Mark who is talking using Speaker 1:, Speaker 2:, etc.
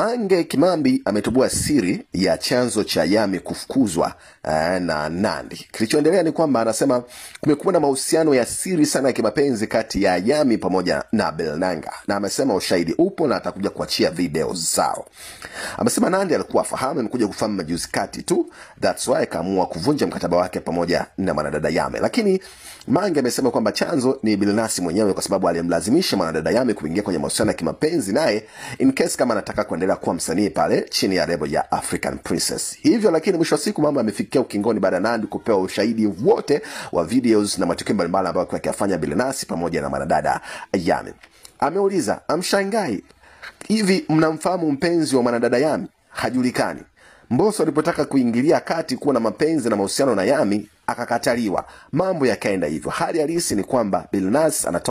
Speaker 1: Mange Kimambi ametoboa siri ya chanzo cha Yami kufukuzwa na Nandy. Kilichoendelea ni kwamba anasema kumekuwa na mahusiano ya siri sana ya kimapenzi kati ya Yami pamoja na Belnanga, na amesema ushahidi upo na atakuja kuachia video zao. Amesema Nandy alikuwa afahamu, amekuja kufahamu majuzi kati tu, that's why akaamua kuvunja mkataba wake pamoja na mwanadada Yami. Lakini Mange amesema kwamba chanzo ni Bilnasi mwenyewe, kwa sababu alimlazimisha mwanadada Yami kuingia kwenye mahusiano ya kimapenzi naye in case kama anataka kuendelea kuwa msanii pale chini ya lebo ya African Princess. Hivyo lakini mwisho wa siku mambo yamefikia ukingoni baada ya Nandy kupewa ushahidi wote wa videos na matukio mbalimbali ambayo alikuwa akiyafanya Bilnasi pamoja na mwanadada Yami. Ameuliza, amshangai hivi, mnamfahamu mpenzi wa mwanadada Yami? Hajulikani. Mbosso alipotaka kuingilia kati kuwa na mapenzi na mahusiano na Yami akakataliwa. Mambo yakaenda hivyo. Hali halisi ni kwamba Bilnas anatoa